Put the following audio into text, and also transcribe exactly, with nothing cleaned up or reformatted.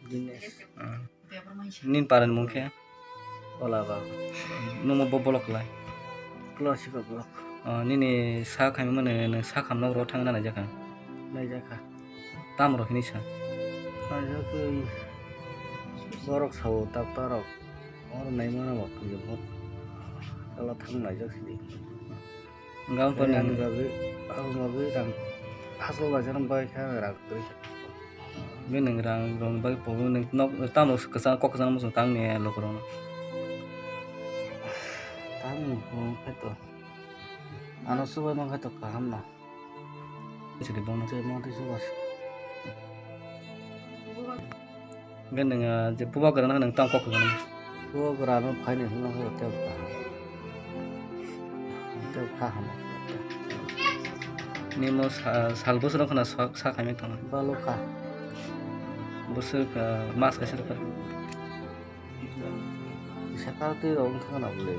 Dinesh. Ah. Nini parani mung khe? Ola ba. Nungbo bo block lai. Classical block. Ah, nini sa khaimani nwng sa khamnok rok thangna naijakha? Naijakha. Tam rok hinwi sa? Naijakha borok sao doctor rok. Oro naimano ba kujabot. Kala thang naijak sidi. Hwnkhe aboni bagwi, aboni bagwi rang hachal bajar bai kha rang kwrwi. Bini rang rong bai pogo nwng nok tamo kwchang kok kwchang muchung tangni lukurokno. Tamo wngkha to. Ano chubai mankha to kaham no. Sidi bono. Tei monthly chuba. Hwnkhe nwng, ah, je bubagra no nwng tamo kok kwchang. Bubagra no phaini hwnwi hwnwi tei kaham. Tei kaham. Nimo sa-, sal bwswk wngkha na sa-, sa khaimani tongma? Balokha. Bwswk, ah, mas kaisa rwkha? Sakha twi rok wngkha na bwlwi.